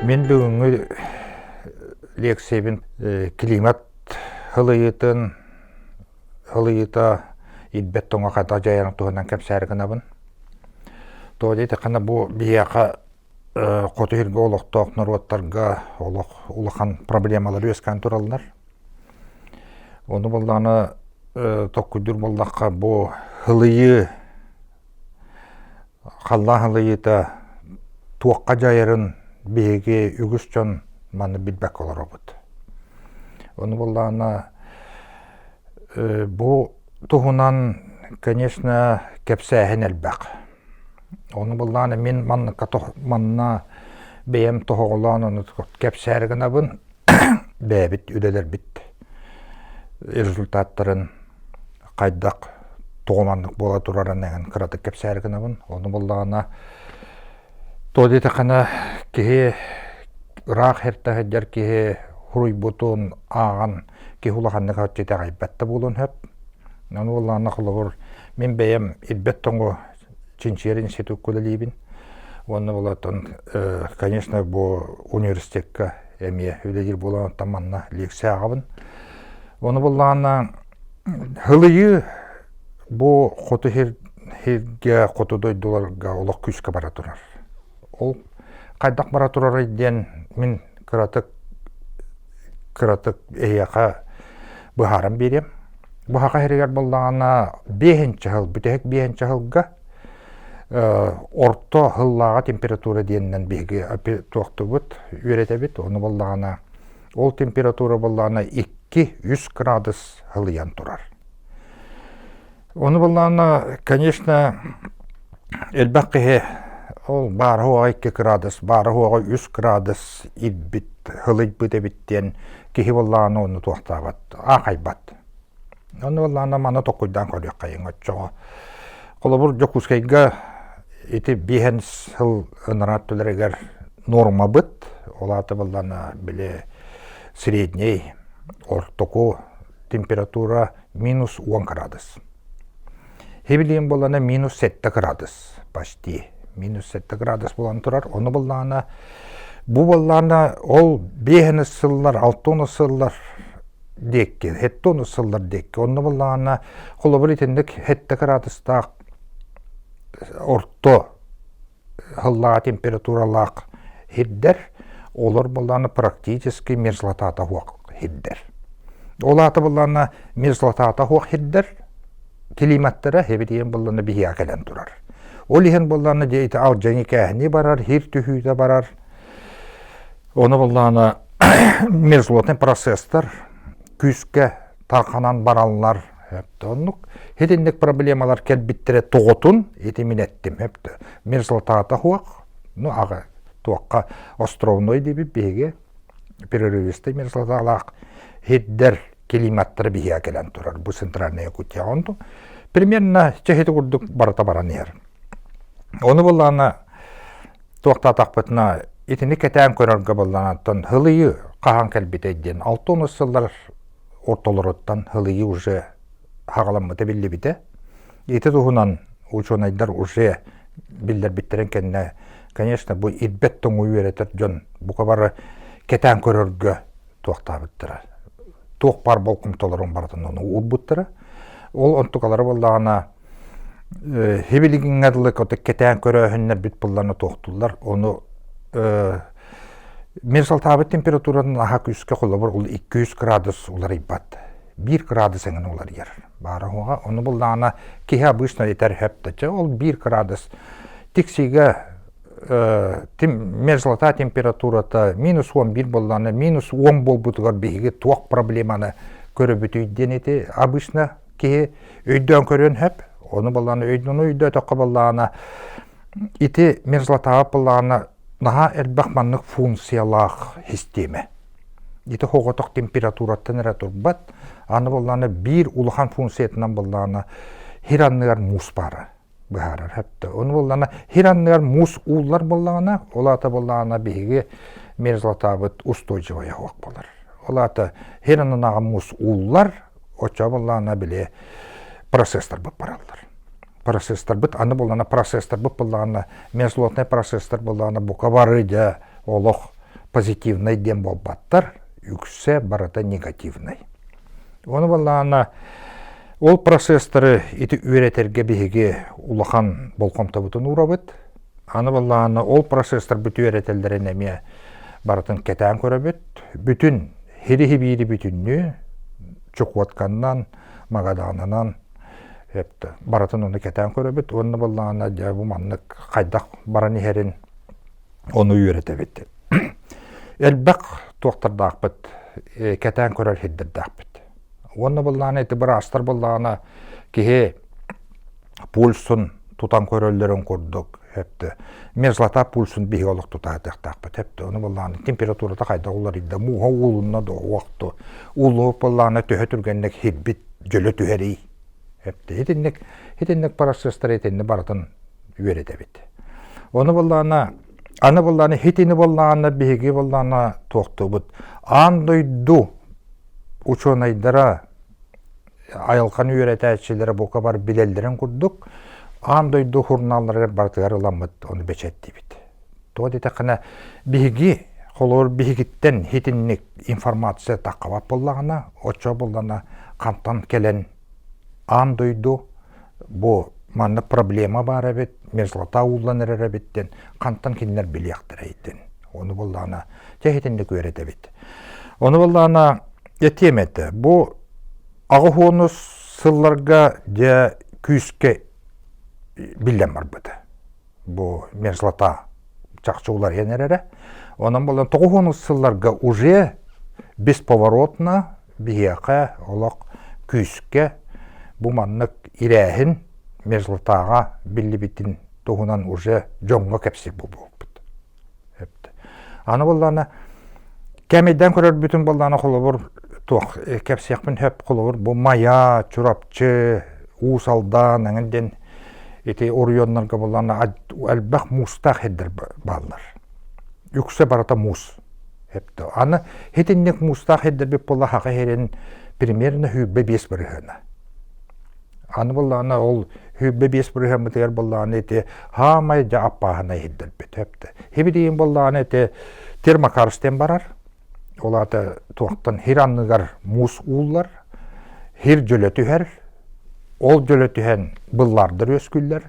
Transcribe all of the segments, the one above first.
Мин бүгүҥҥү лекциябын климат һылыйыытын һылыйыыта ирбэт тоҥо хайдах дьайарын туһунан кэпсээри гынабын. Тоҕо диэтэххинэ бу биһиэхэ хоту сиргэ олохтоох норуоттарга олох улахан проблемалар үөскээн тураллар. Ону буоллаҕына токкуйдуур буоллахха бу һылыйыы халлаан һылыйыыта туохха дьайарын биһиги үгүс дьон маны билбэккэ олоробут. Ону буоллаҕына бу туһунан, конечно, кэпсээһин элбэх. Ону былаан мин манныкка манна бэйэм тоһоҕолоон ону кэпсээри гынабын бэйэбит үлэлэрбит результаттарын хайдах тоҕо маннык буола турарын эҥин кыратык кэпсээри гынабын. Ону буоллаҕына то диэтэххинэ киһи ыраах эртэ сылдьар киһи суруйбутун ааҕан киһи улаханнык итэҕэйбэт да буолуон сөп. Ону буоллаҕына холобур мин бэйэм ирбэт тоҥу чинчийэр институкка үлэлиибин. Уонна болотон, конечно, бу университекка эмиэ үлэлиир буолан оттон манна лекция ааҕабын. Ону буллаҕына һылыйыы бу хоту сиргэ, хоту дойдуларга олох күүскэ бара турар. Ол хайдах бара турарый диэн мин кыратык кыратык эһиэхэ быһааран биэриэм. Бу саха сиригэр буоллаҕына биэһинчи сыл, бүтэһик биэһинчи сылга орто сыллааҕы температура диэнинэн биһиги туохтубут, үөрэтэбит. Ону буоллаҕына ол температура буоллаҕына 2-3 градус сылыйан турар. Ону буоллаҕына, конечно, элбэх киһи ол баара-суоҕа 2 градус, баара-суоҕа 3 градус ирбит, сылыйбыт эбит диэн киһи буоллаҕына ону туохтаабат, аахайбат. Ону буоллаҕына маны толкуйдаан көрүөххэйиҥ оччоҕо. Холобур, Дьокуускайга ити биэһэн сыл ынараа өттүлэригэр нуормабыт, ол аата буоллаҕына били средний ортоку температура минус 10 градус. Хибилиин буоллаҕына минус 7 градус почти. Минус 7 градус буолан турар. Ону буоллаҕына бу буоллаҕына ол биэһин сыллар, алтын сыллар диэкки, хеттон сыллар диэкки. Онно буоллаҕына холобур итинник 7 градустаах орто сыллааҕы температуралаах сирдэр, олор буоллаҕына практически мерзлотата суох сирдэр. Ол аата буоллаҕына мерзлотата суох сирдэр климаттара эбитиэн буоллаҕына биһиэхэ кэлэн турар. Ол иһин буоллаҕына дьэ ити алдьаныы кээһинии барар, сир түһүүтэ барар. Ону буоллаҕына мерзлотный процесстар күүскэ тарханан бараллар. Оннук итинник проблемалар кэлбиттэрэ тоҕотун ити мин эттим. Мерзлотата суох, ну аҕа туохха островной диэбит биһиги прерывистый мерзлоталаах сирдэр климаттара биһиэхэ кэлэн турар бу центральная Якутия онту примерно чэһити курдук барыта баран иһэр. Ону буоллаҕына туохтаатахпытына итини кэтээн көрөргө буоллаҕына һылыйыы хаһан кэлбитэй диэн 60 сыллар ортолоруттан һылыйыы уже хаҕаламмыта биллибитэ. Ити туһунан учуонайдар уже биллэрбиттэрин кэннэ, конечно, бу ирбэт тоҥу үөрэтэр дьон бука бары кэтээн көрөргө туохтаабыттара. Туох баар болҕомтолорун барытын ону уурбуттара. Ол онтукалара буоллаҕына Хибилигиҥҥэ дылы кэтээн көрөөһүннэрбит булларына туохтууллар. Ону мерзлотаабыт температуратын аһа күүскэ холобур ол 200 градус уларыйбат. 1 градус эҥин уларыйар. Баара уоҕа. Ону буллаҕына киһи обычно этэр хөп ол 1 градус тиксиигэ мерзлота температурата минус 11 буоллаҕына минус 10 буолбутугар биһиги туох проблеманы көрөбүтүй диэн ити обычно киһи өйдөөн көрүөн сөп. Ону баллаана өйдөну өйдөөтөххө баллаана ити мерзлотаҕа баллаана наһаа элбэх маннык функциялаах систиэмэ. Ити хоҕотох температураттан эрэ турбат. Аны баллаана биир улахан функциятынан баллаана хир анныгар муус баара быһаарар сөптө. Ону буоллаҕына хир анныгар муус ууллар буоллаҕына, ол аата буоллаҕына биһиги мерзлотабыт устойчивая суох буолар. Ол аата хир аннынааҕы муус ууллар, оччо буоллаҕына били процесстарбыт бараллар. Процесстарбыт аны буоллаҕына процесстарбыт буоллаҕына мерзлотный процесстар буоллаҕына бука бары дьэ олох. позитивнай диэн буолбаттар, үксэ барыта негативнай. Ону буоллаҕына ол процесстары ити үөрэтэргэ биһиги улахан болҕомтобутун уурабыт. Аны буоллаҕына ол процесстарбыт үөрэтэллэрин эмиэ барытын кэтээн көрөбүт. Бүтүн хириһи-биири бүтүннүү Чукотканнан, Магаданынан барытын ону кэтээн көрөбүт уонна буоллаҕына дьэ бу маннык хайдах баран иһэрин ону үөрэтэбит. Элбэх туохтардаахпыт, кэтээн көрөр сирдэрдээхпит. Уонна буоллаҕына ити быраастар буоллаҕына киһи пульсун тутан көрөллөрүн курдук эптэ мерзлота пульсун биһиги олох тутаатыахтаахпыт эптэ ону буоллаҕына температурата хайдах уларыйда мууһа уулунна да уохту ууллубут буоллаҕына төһө түргэнник хирбит дьөлө түһэрий эптэ итинник итинник процесстары итинни барытын үөрэтэбит ону буоллаҕына аны буоллаҕына хитини буоллаҕына биһиги буоллаҕына туохтуубут аан дойду учуонайдара айылҕаны үөрэтээччилэрэ бука бар билэллэрин курдук, аан дойду сурунаалларыгар барытыгар ыламмыт ону бэчээттиибит. Тоҕо диэтэххинэ, биһиги холобур биһигиттэн итинник информация таххабат буоллаҕына, оччо буоллаҕына хантан кэлэн аан дойду бу маннык проблема баар эбит, мерзлота ууллан эрэр эбит диэн хантан кинилэр билиэхтэрэй диэн. Ону буоллаҕына, чэ итинник үөрэтэбит. Ону буоллаҕына Этиэм этэ, бу аҕыс сылларга дьэ күүскэ биллэн барбыта. Бу мерзлота чахчы уларыйан эрэрэ. Онон буолан тоҕус сылларга уже бесповоротно биһиэхэ олох күүскэ бу маннык ирээһин мерзлотаҕа биллибитин туһунан уже дьоҥҥо кэпсиир буолбуппут. Аны буоллаҕына кэмэйдээн көрөрбүтүн буоллаҕына холобур туох кэпсиэхпин сөп холобур бу Майа, Чурапчы, Уус Алдан эҥин диэн ити оройуоннарга буоллаҕына элбэх муустаах сирдэр бааллар. Үксэ барыта муус. Аны итинник муустаах сирдэрбит буолла саха сирин примерно 25 бырыһыана. Аны буоллаҕына ол 25 бырыһыаммытыгар буоллаҕына ити хаамай дьэ аппааһына иһирдэрбит өптө. Хибидиин буоллаҕына ити термокарстен барар. Ол аата туохтан хир анныгар муус ууллар, хир дьөлө түһэр, ол дьөлө түһэн быллаардар үөскүүллэр.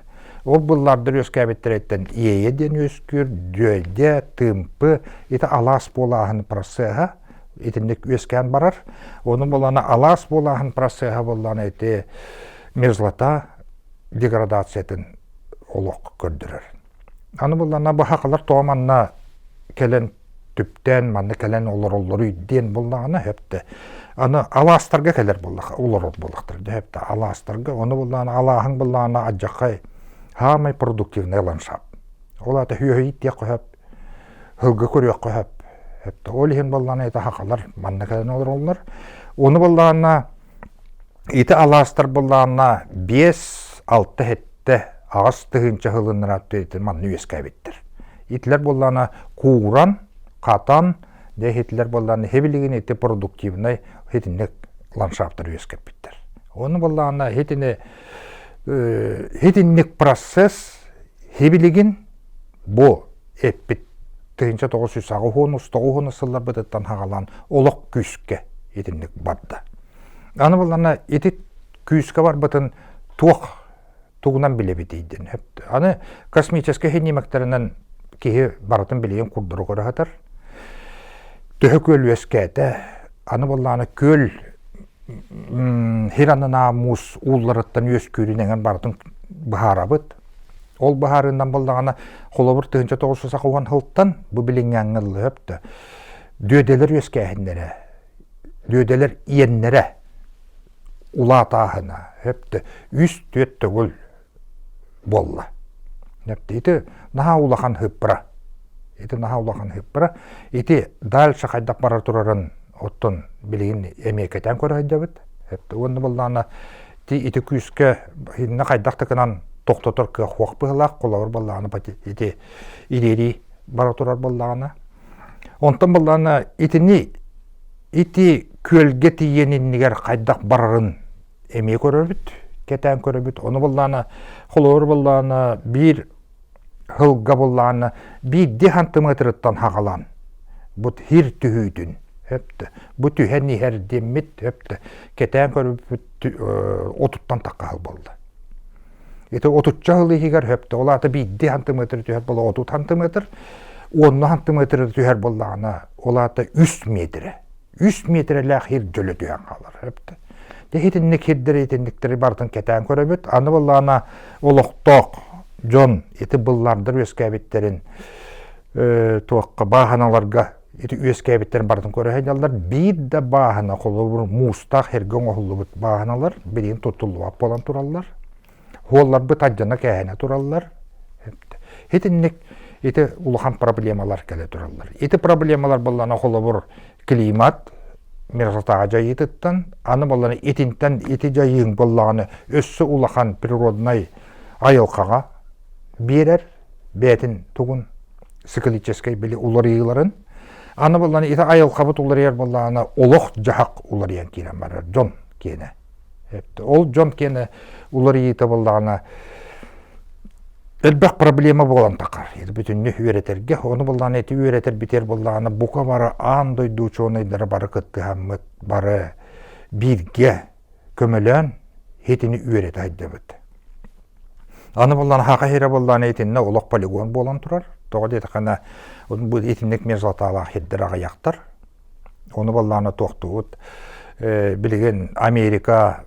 Ол быллаардар үөскээбиттэриттэн иэйэ диэн үөскүүр, дүөдэ, тыымпы, ити алаас буолааһын процеһа итинник үөскээн барар. Ону буолана алаас буолааһын процеһа буоллаҕына ити мерзлота деградациятын олох көрдөрөр. Аны буоллаҕына бу хахалар тоҕо манна кэлэн түптээн манна кэлэн олороллоруй диэн буоллаҕына сөптө. Аны алаастарга кэлэр буоллах олорор буоллахтар сөптө алаастарга ону буоллаҕына алааһыҥ буоллаҕына адьаххай хаамай продуктивный ландшафт. Ол аата сүөһү ииттиэххэ сөп Һылгы көрүөххэ сөп. Ол иһин буоллаҕына ити хахалар манна кэлэн олороллор. Ону буоллаҕына ити алаастар буоллаҕына 5, 6, 7, аҕыс тыһыынча сылыннара манна үөскээбиттэр. Итилэр буоллаҕына кууран, хатан, дьэ итилэр буоллаҕына һибилигин ити продуктивнай итинник ландшафтар үөскэппиттэр. Ону буоллаҕына итини итинник процесс һибилигин бу эппит 1989 сылларбытыттан хаҕалаан олох күүскэ итинник барда. Аны буллана ити күүскэ барбытын туох тугунан билэбитий диэн. Аны космическай синимэктэринэн киһи барытын билигин курдуру көрө сатар. Төһө күөл үөскээтэ, аны буллаана күөл Сир аннынаа муус уулларыттан үөскүүрүн эҥин барытын быһаарабыт. Ол быһаарыынан буоллаҕына, холобур, 1990 сылтан бу билиҥҥээҥҥэ дылы сөптө дүөдэлэр үөскээһиннэрэ, дүөдэлэр иэннэрэ улаатааһына сөптө үс-түөрт төгүл буолла. Ити наһаа улахан ыппыра. Ити наһаа улахан ыппыра. Ити дальше хайдах барар турарын оттон билигин эмиэ кэтээн көрө сылдьабыт. Уонна буоллаҕына ити күүскэ иннэ хайдах да гынан тохтотор кыах суох быһыылаах. Холобур буоллаҕына ити ириэрии бара турар буоллаҕына. Онтон буоллаҕына итини ити күөлгэ тиийэн иннигэр хайдах барарын эмиэ көрөбүт, кэтээн көрөбүт. Ону буллаана, холобур буллаана биир сылга буллаана биирдии хантымыатырыттан хаҕалаан. Бу хир түһүүтүн өптө. Бу түһэн иһэр диэммит өптө. Кэтээн көрбүппүт отуттан тахха буолла. Ити отучча сыл иһигэр өптө. Ол аата биирдии сантиметр түһэр буолла 30 сантиметр, уонна сантиметр түһэр буоллаҕына, ол аата үс миэтэрэ. Үс миэтэрэлээх хир дьөлө түһэн хаалар. Өптө. Дьэ итинник хирдэри итинниктэри барытын кэтээн көрөбүт. Аны буоллаҕына олохтоох дьон ити быллардар үөскээбиттэрин туохха бааһыналарга ити үөскээбиттэрин барытын көрө сылдьаллар. Биир да бааһына холобур муустаах эргэ оҥоһуллубут бааһыналар билигин туттуллубат буолан тураллар. Хуолларбыт алдьана кээһэнэ тураллар. Итинник ити улахан проблемалар кэлэ тураллар. Ити проблемалар буоллана холобур климат мерзлотаҕа дьайыытыттан, аны буоллана итинтэн ити дьайыыҥ буоллаҕына өссө улахан природнай айылҕаҕа биэрэр бэйэтин тугун циклическай били уларыйыыларын аны буоллаҕына ити айылҕабыт уларыйар буоллаҕына олох-дьаһах уларыйан киирэн барар дьон киэнэ ол дьон киэнэ уларыйыыта буоллаҕына элбэх проблема буолан тахар бүтүннүү үөрэтэргэ ону буоллаҕына ити үөрэтэр битэр буоллаҕына бука бары аан дойду учуонайдара бары кыттыһаммыт бары бииргэ көмөлөөн итини үөрэтэ сылдьабыт Аны буоллаҕына Саха сирэ буоллаҕына итиннэ олох полигон буолан турар. Тоҕо диэтэххинэ бу итинник мерзлоталаах сирдэр аҕыйахтар. Ону буоллаҕына туохтуубут билигин Америка,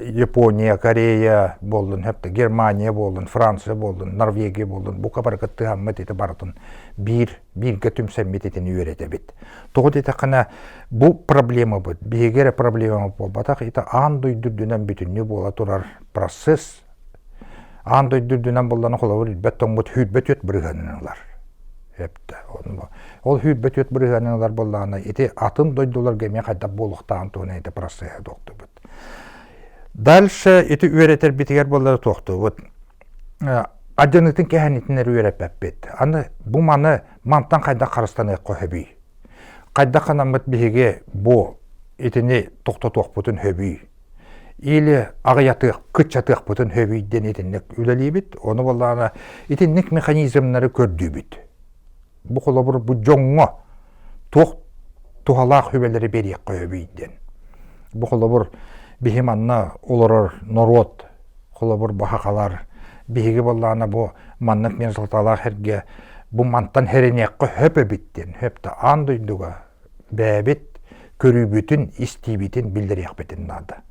Япония, Корея буоллун, Германия буоллун, Франция буоллун, Норвегия буоллун бука бары кыттыһаммыт ити барытын биир бииргэ түмсэммит итини үөрэтэбит. Тоҕо диэтэххинэ бу проблемабыт биһиги эрэ проблемабыт буолбатах, ити аан дойду үрдүнэн бүтүннүү буола турар процесс аан дойду үрдүнэн буоллаҕына холобур ирбэт тоҥмут 24 бырыһыанын ылар. Ол 24 бырыһыанын ылар буоллаҕына ити атын дойдуларга эмиэ хайдах буолуохтааҕын туһунан ити процеһы туохтуубут. Дальше ити үөрэтэрбитигэр буоллар туохтуубут. Адьынытын кэһэнитин эрэ үөрэппэппит. Аны бу маны мантан хайдах харыстаныахха сөбүй? Хайдах ханаммыт биһиги бу итини тохтотуохпутун сөбүй? Или аҕыйатыах, кыччатыахпытын сөбүй диэн итинник үлэлиибит. Ону буоллаҕына итинник механизмнары көрдүүбүт. Бу холобур бу дьоҥҥо туох туһалаах сүбэлэри биэриэххэ сөбүй диэн. Бу холобур биһи манна олорор норуот холобур бу сахалар биһиги буоллаҕына бу маннык мерзлоталаах сиргэ бу мантан хэриниэххэ сөп эбит диэн сөп да аан дойдуга бэйэбит көрүүбүтүн, истиибитин биллэриэхпитин наада.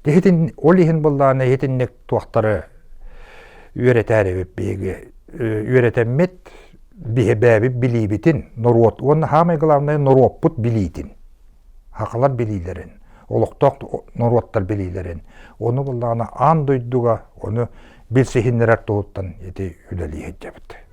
Иһитин, ол иһин буоллаҕына иһитинник туохтары үөрэтээр биһиги үөрэтэммит биһи бэйэбит билиибитин норуот уонна саамай главное норуоппут билиитин сахалар билиилэрин олохтоох норуоттар билиилэрин ону буоллаҕына аан дойдуга ону билсиһиннэрэр туһуттан ити үлэлии сылдьабыт.